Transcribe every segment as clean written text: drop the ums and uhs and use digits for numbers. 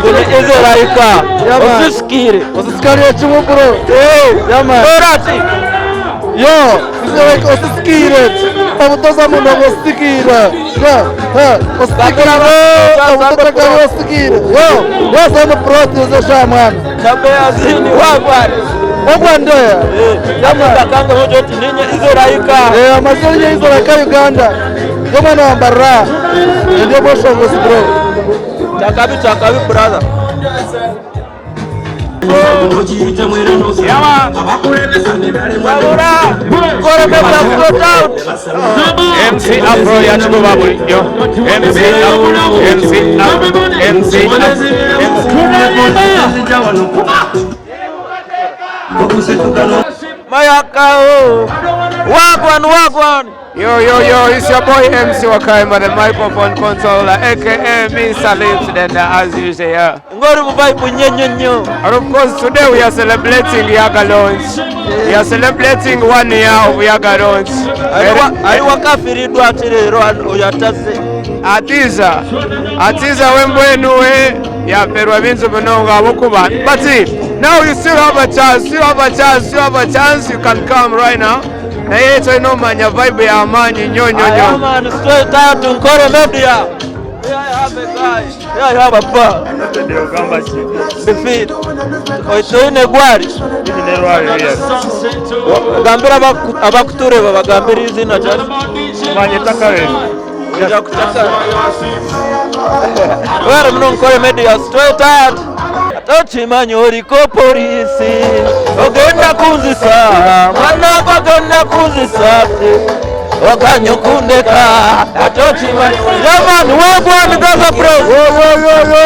Ngune Israika osisikire. Osisikariye kimwe bro. Yeah man. Mbeera ki? Yo, Israika osisikire. Obutoza muno osisikire. Yeah, yeah, osisikire. Obutoza kari osisikire. Yo, yo Sunday plot is mwana. Nabeyazini wagwan. Wagwan ndoya. Yeah man. Kanga hojo oti ninye Israika. Eh, amazina ninye Israika Uganda. Yo mwana wa Mbarara. Ndio boshongozi bro. Chakabi chakabi brother. MC Afro yakikuba bulijjo. MC Afro, MC Afro, MC Afro, Mayaka oh. Wagwan wagwan. Yo, yo, yo, it's your boy MC Wakaima, the microphone controller, aka Mr. Lips, as usual, yeah. Ngori mu vibe nnyo nnyo nnyo. And of course, today we are celebrating Yaga launch. We are celebrating 1 year of Yaga launch. Ali wakafiiriddwa ati leero oyo atazze. Atiza, atiza wembwenu we yaferwa bintu munonga abukuba. But now you still have a chance, still have a chance, still have a chance. You can come right now. Naye tolina omanya vibe y'amaanyi nnyo nnyo Yeah, nnyo. man, straight out to Nkore Media. Here I have a guy. Here I have a bar. Defeat. Oitoine gwali. Gambira abakutureba bagambira izina just. Ojja kutaka. Wera muno Nkore Media straight out. Tokimanyi oliko poliisi ogenda kunzisa mwana gwe ogenda kunzisa oganye okundeka atokimanyi. Yeah man, wagwan Gaza Press. Yo yo yo yo.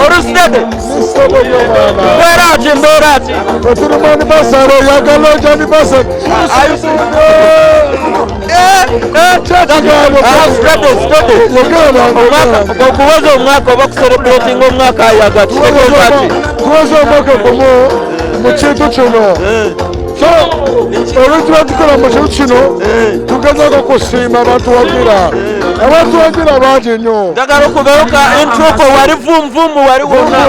Orusidede. Mbeera ki mbeera ki? Tuli mu anniversary, Yaga launch anniversary. Steady, steady. Okuweza omwaka oba okucelebratinga omwaka Yaga kitegeeza ki? Tuweza omwaka gumu mu kintu kino. So ebintu byetukola mu kintu kino tugezaako kusiima abatuwagira. Abatuwagira bangi nnyo. Njagala okubeeruka intro ko wali vumvumu wali wonna.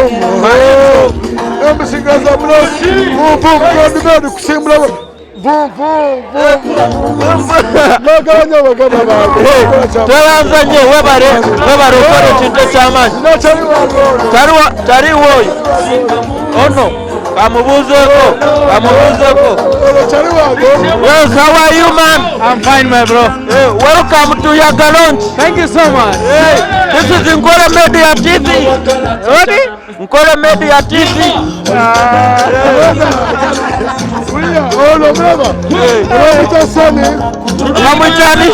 MC Gaza Bless, vum vum, gandi kusimbula vum vum vum. Naganya baganda bange. Tweyanza nnyo webale webale okola ekintu eky'amaanyi. Nakyali wange ono. Taliwo oyo. Ono kamubuuzeeko kamubuuzeeko. Ono kyali wange. Yes, how are you man? I'm fine my bro. Hey, welcome to Yaga launch. Thank you so much. Hey, this is Nkore Media TV. Ready? Nkore Media TV. Ono mulaba. Bamuyita Sani. Bamuyita ani?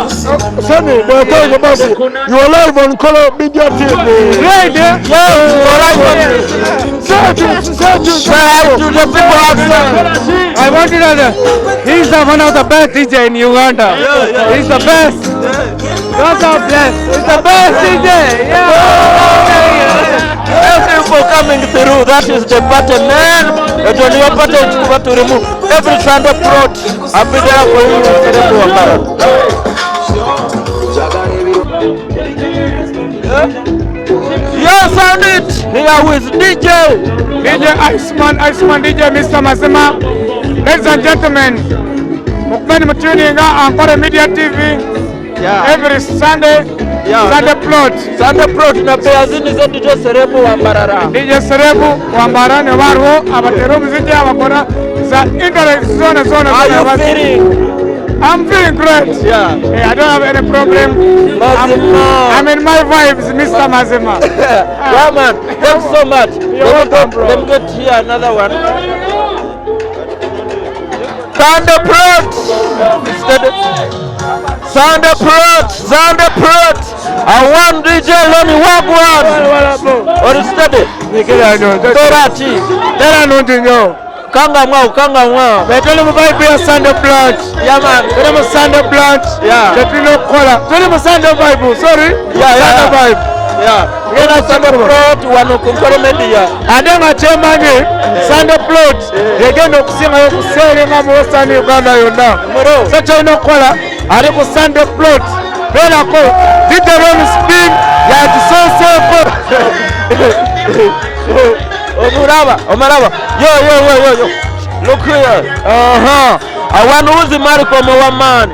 Sani, bw'okola basi. You are live on Nkore Media TV. Right, eh? Yes, you're live on. Say to, say to, Say hi to the people outside. I want you to know that he's the one of the best DJ in Uganda. Yeah, yeah. He's the best. God bless. He's the best DJ. Yeah. Thank you for coming through. That is the party, man. Ekyo niyo party tukuba tulimu every Sunday plot. I'll be there for you. Serebu Wambara. Yes, on it. Here with DJ. DJ Iceman, Iceman DJ Mr. Mazima. Ladies and gentlemen, mukubeni mutuninga Ankole Media TV Yeah. every Sunday, Yeah. Sunday plot. Sunday plot na peyazini ze DJ Serebu Wambarara. DJ Serebu Wambara ne bariho abatera omuziki abakora za internet zona zona. How you zona. feeling? I'm feeling great. Yeah. Hey, I don't have any problem. Mazima. I'm in my vibes, Mr. Mazima. Yeah, man. Thanks so much. You're Let me welcome, get, bro. let me get here another one. Sunday plot. Sunday plot. Sunday plot. I want DJ Lonnie Wagwan. Ori steady. Mbeera ki? Mbeera nungi nnyo. Kanga mwawo, kanga mwawo. Tuli mu vibe ya Sunday plot. Yeah, man. Tuli mu Sunday plot. Yeah. Tetulina okukola. Tuli mu Sunday vibe, sorry. Yeah, yeah. Sunday vibe. Yeah. Ngenda Sunday plot wano ku Nkore Media. Ate nga kyemanyi Sunday plot egenda okusingayo okuseeringa mu Western Uganda yonna. Muro. So kyolina okukola ali ku Sunday plot. Beerako DJ Ron Spin yagisooseeko. Omuraba, omuraba. Yo, yo, yo, yo, yo. Look here. Aha. Awanuzi Malcolm ow'amaani.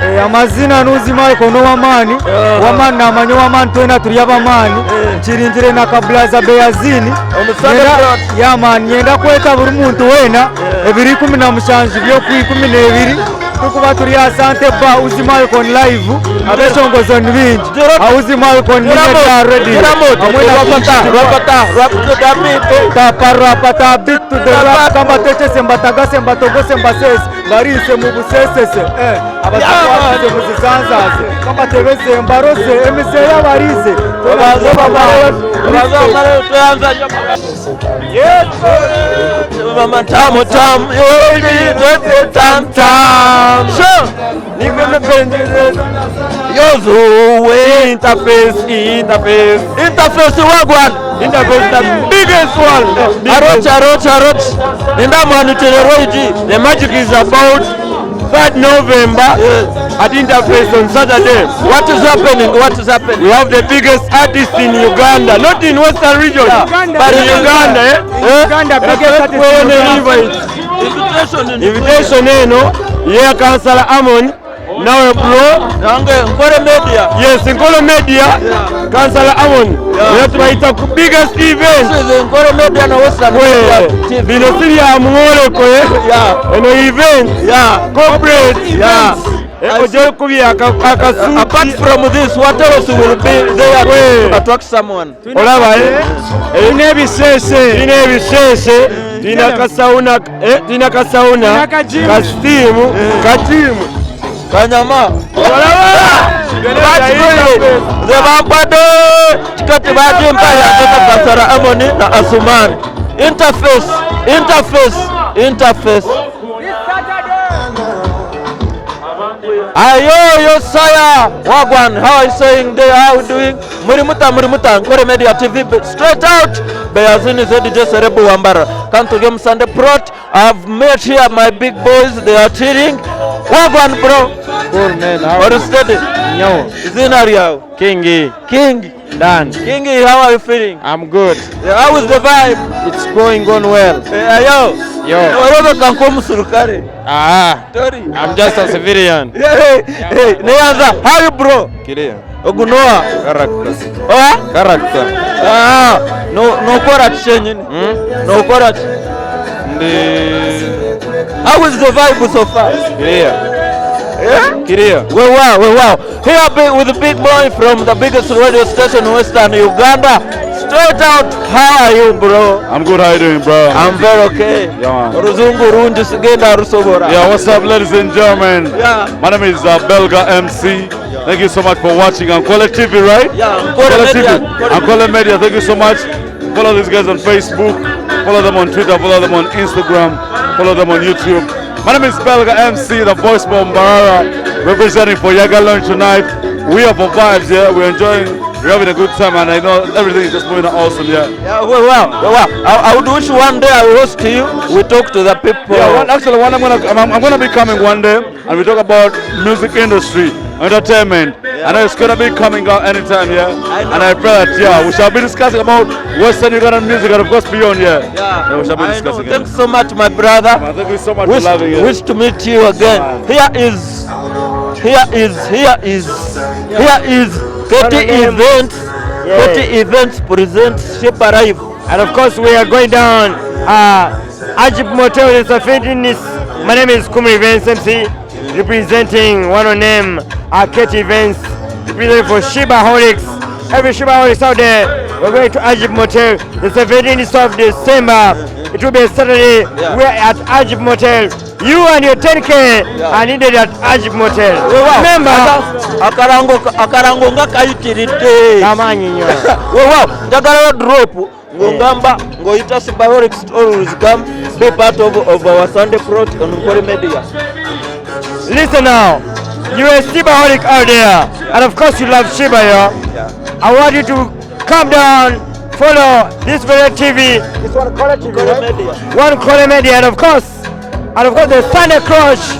Eh, amazina nuzi Malcolm n'owamaani owamaani namanya owamaani twena turi abamaani nkiringire na kabulaza Beyazini Omusana Nyenda- Brot. yeah man nyenda kweta buri muntu weena ebiro 17 by'okwa 12 tukuba turi aha Sante Bar Uzi Malcolm live abeshongozo ni bingi Jiro- aha Uzi Malcolm Media Radio hamwe na Rapata, rapata, rap to the beat. Taparapata beat to the rap kambatechese mbatagase mbatogose mbasese mbarise mubusesese eh, abazakwasize muzisanzaze kambatebeze mbarose emise yabarise Baze bamare, baze bamare, tuanza. Yes. Mama tamu tamu, yo tam tam. Sure. Yozuwe Interface, interface. Interface wagwan. Interface, the biggest one. Aroch aroch aroch. Ninda mwanutire roiji. The magic is about 3rd November at Interface on Saturday. What is happening? What is happening? We have the biggest artist in Uganda, not in Western region, but in Uganda. Eh? Eh? Uganda biggest artist Wewe in Uganda. invite. Invitation in Invitation eno ye Kansala Amon nawe bro Nange Nkore Media. yes Nkole Media Kansala Amon era tubayita ku biggest event This is Nkore Media na Western Media We, TV. bino si bya mwoleko eh? Yeah. eno event Yeah. corporate Yeah. Eh, ojja okubya akasuuti Apart from this, what else will be there We. to attract someone? olaba eh? Tulina ebisese. tulina ebisese tulina kasawuna eh, tulina kasawuna Tulina ka gym. ka steam ka gym Kanyama. olaba Bakigoye. Nze bampadde tiketi bagimpa yateka Kansala Amoni na Asumani. Interface, interface, interface. Ayo yo saya wagwan how are you saying there how are you doing muri muta muri muta Nkore Media TV straight out Beyazini ZDJ Serebu Wambara come to game Sunday Prot I've met here my big boys they are chilling wagwan bro Cool man. How Or steady Yo. izina lyawe Kingi. King Dan. King how are you feeling I'm good. how is the vibe It's going on well. Eh, ayo Yo. warobeka nk'omusurukare Ah, Tori I'm just a civilian. hey, hey, neyanza how you bro Clear. ogunoa Character. oa Character. Ah, no nokora ki kyenyini nokora ki Ndi how is the vibe so far clear. yeah? Clear. Well, wow, well, wow. Here be with the big boy from the biggest radio station in Western Uganda. Straight out, how are you, bro? I'm good. How you doing, bro? I'm very okay. Yeah, man. Oluzungu rungi sigenda rusobora. Yeah, what's up, ladies and gentlemen? Yeah. My name is Belga MC. Thank you so much for watching Ankole TV, right? Yeah, Ankole Ankole Media. TV. Ankole Media. Thank you so much. Follow these guys on Facebook. Follow them on Twitter. Follow them on Instagram. Follow them on YouTube. My name is Belga MC, the voice from Barara, representing for Yaga Lounge tonight. We are for vibes, yeah. We're enjoying, we're having a good time, and I know everything is just moving awesome, yeah. Yeah, well, well, well, well. I would wish one day I will host you. We talk to the people. Yeah, one, actually, one I'm gonna I'm gonna be coming one day, and we talk about music industry, entertainment. I know it's gonna be coming out anytime, yeah. I know. And I pray that yeah, we shall be discussing about Western Ugandan music and of course beyond, yeah. Yeah, we shall be I know. discussing it. Thanks so much, my brother. Man, thank you so much Wish, for loving it. wish to meet you again. Here is, here is, here is, here is Keti Events. Keti Events presents Shepa Live. And of course, we are going down Ajib Motel in Safedin. My name is Kumi Events MC, representing one of them, Keti Events, representing for Shiba Holics. Every Shiba Holics out there, we're going to Ajib Motel, the 17th of December. It will be a Saturday. Yeah. We are at Ajib Motel. You and your 10K are needed at Ajib Motel. Remember, akarango akarango nga kayitiridde Kamanyi nnyo. weewaawo njagalayo drop ng'ogamba ng'oyita Shibaholics to always come be part of our Sunday prot on Nkore Media. Listen now, you are a Shibaholic out there, and of course you love Shiba, yeah? I want you to come down, follow this very TV. It's one Kole TV, Nkore right? Media. One Kole Media, and of course the Sunday Crush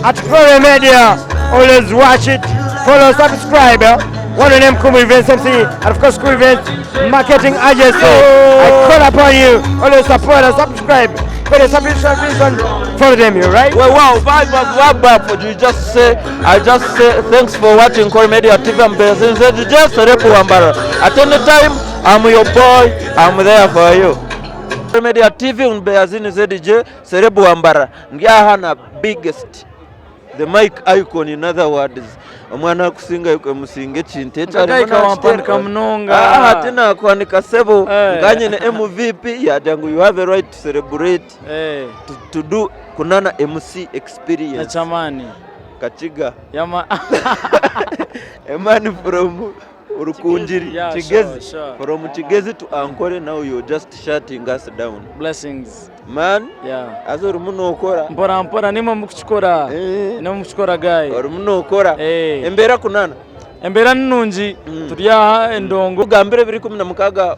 at Kole Media. Always watch it, follow, subscribe. Yeah? One of them Kumu Events MC and of course Kumu Events Marketing Agency. I call upon you, always support and subscribe. Go to subscription, follow them, you right? Well, wow, vibe up, vibe up. You just say, I just say thanks for watching Kore Media TV. I'm just Repu Wambara. At any time, I'm your boy. I'm there for you. Kore Media TV Mbeyazini ZJ Serebu Wambara. Ndi aha na biggest the mic icon in other words omwana akusinga yuko musinga ekintu ekyo Nkagaika arimu wampanika nakitera. munonga. Ah, tinakuhanika sebo Eh. nganye ne MVP yagira ngu you have a right to celebrate Eh, to do kunana MC experience Echamani. Kachiga Yama. a man from Rukungiri Yeah, Kigezi sure, sure. from Kigezi to Ankole now you're just shutting us down Blessings. man Yeah. aza orimu nokora Mpora mpora nimwe mukukikora. Eh. Nimwe mukukikora guy. orimu nokora Eh. embeera kunana Embeera ni nungi turi aha endongo. gambira ebiri 16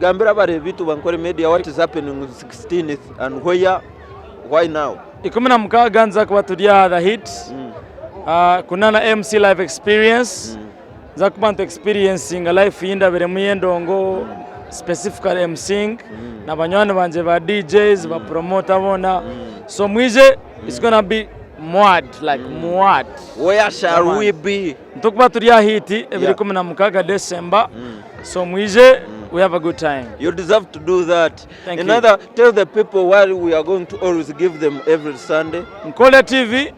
gambira abareebi bitu bankore media what is happening on 16th and where why now 16 nza kuba turi aha the hit. Kunana MC live experience. Nza kuba ntu experiencing life yindabiremu y'endongo specifically MCing na banywani bangye ba DJs ba promoter bona. So mwije it's gonna be mwad like mwad. Where shall we be? Nitukuba turi aha hit ebiri 16 December. So mwije we have a good time. You deserve to do that. Thank you. Another, tell the people why we are going to always give them every Sunday. Nkole TV,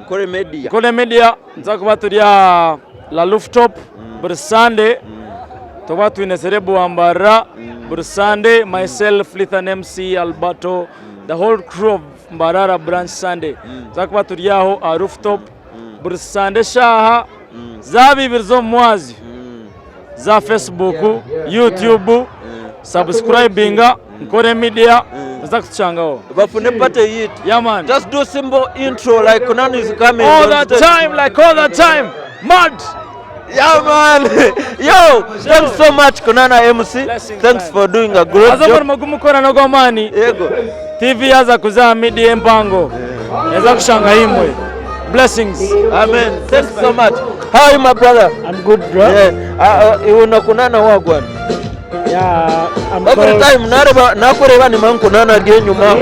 Nkole Media. Nkole Media, nza kuba turi aha La Rooftop buri Sunday. Tuba twine Serebu Wambara buri Sunday, myself Lithan MC Alberto, the whole crew of Mbarara branch Sunday. Nza kuba turi aho aha Rooftop buri Sunday shaha za bibiri z'omu mwazi za Facebook, YouTube, subscribinga Nkore Media nza kutushangaho. Bafune party yit. Yeah man. Just do simple intro like Kunani is coming. All on the stage. time, like all the time. Mad. Yeah man. Yo, thanks so much Kunana MC. Blessings, Thanks man. for doing a great Aza job. omurimo gumukorano gw'amaani. Yego. TV yaza kuza media empango. Yaza kushanga imwe. Blessings. Amen. Thanks so much. How are you my brother? I'm good, bro. Yeah. Iwe na Kunana wagwan. Yeah, I'm Every called, time nareba nakureba nima Kunana genyuma.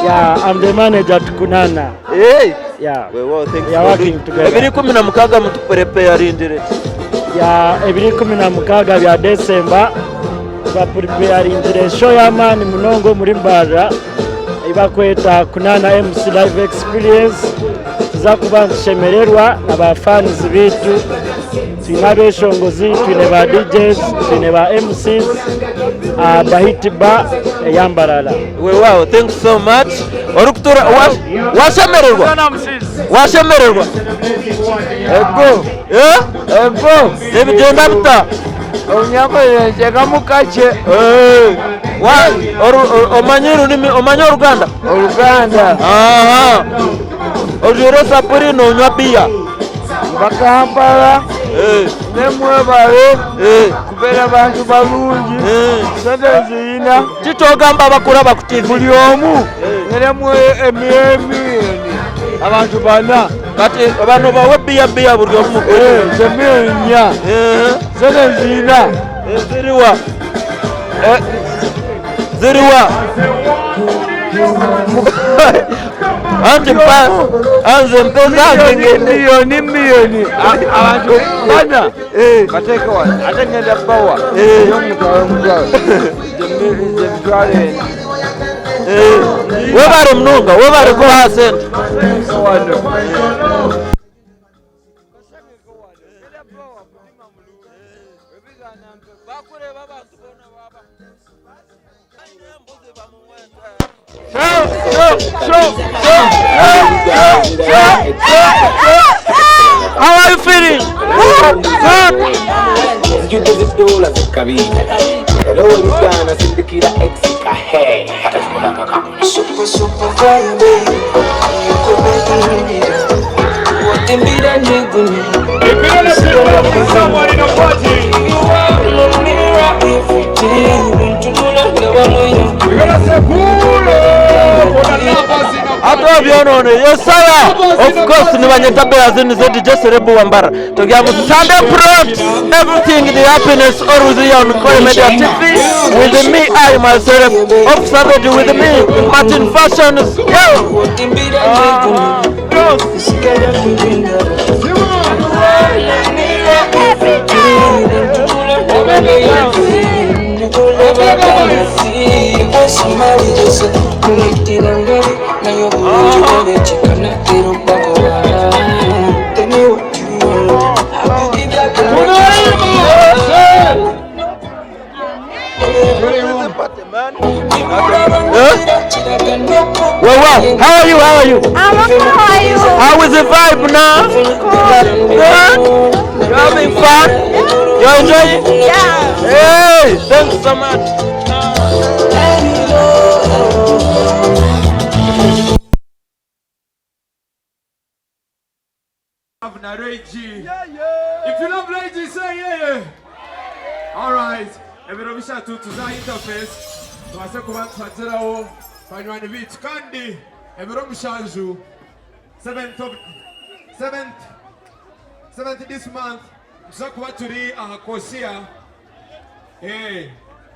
Yeah, I'm the manager at Kunana. Hey. Yeah. Well, well, thanks We are for working doing- together. Ebiri 16 mutupreparingire. Yeah, ebiri 16 bya December bapreparingire show y'amaani munongo muri Mbarara ibakweta Kunana MC Live Experience. Tuza kuba nitushemererwa na ba fans bitu, twine abeshongozi, twine ba DJs, twine ba MCs, Bahiti Bar eya Mbarara. Well, wow, thanks so much. Orikutura washemererwa. Washemererwa. Ego. Eh? Ego. Ebigenda bita? Onyakoyenzeka mukache. Eh. Wa omanyi orurimi, omanyi Oluganda? Oluganda. Aha. Ojwire esapuri nonywa biya. Bakampala. Eh. Nemwebale. Eh. Kubeera bantu balungi. Eh. Sente nziyina. Kitogamba abakulaba ku TV. Buli omu. Neremu emiliyoni. Abantu bana. Kati bano bawe biya biya buli omu. Nze miliyoni 4. Eh. Sente nziyina. Ziriwa. Ziriwa. Anti mpa anze mpeza ngende. Miliyoni miliyoni. Abantu bana. Bateeke wano. Ate ngenda bawa. Y'omutwalo omutwalo. Nze mitwalo ena. Webale munonga, webale kubaha sente. Wano. How are you feeling? Good. If you don't feel someone in a party, we're gonna say pull up for the lovers in a Ate Obyonone yesaya of course nibanyeta Beazi nize DJ Serebu Wambara tugya mu Sunday Prot everything the happiness always here on Kore Media TV with me I myself Officer Ready with me Martin Fashions yo Well, well, how are you? How are you? I'm okay, how are you? How is the vibe now? Good. You having fun? You enjoying? Yeah. Hey, thanks so much. Love na Ray G. If you love Ray G, say yeah, yeah. All right. Ebiro bishatu tuza interface tubase kuba twageraho banywani bitu kandi ebiro mushanju 7th of 7th 7th this month tuza kuba turi aha Kosia. Hey,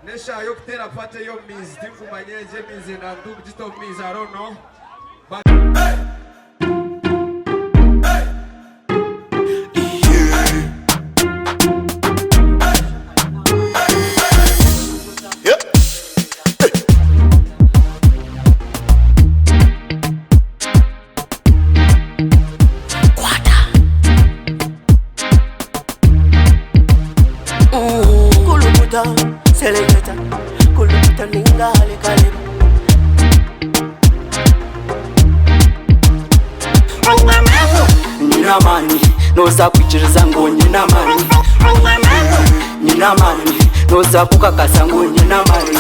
nesha yokuteera party y'omu maizi tinkumanya egyo emiizi nandugita omu maizi I don't know. But Kulukuta, seleketa, kulukuta ningale kale. Nyina amani, noza kwikiriza ngu nyina amani. Nyina amani, noza kukakasa ngu nyina amani.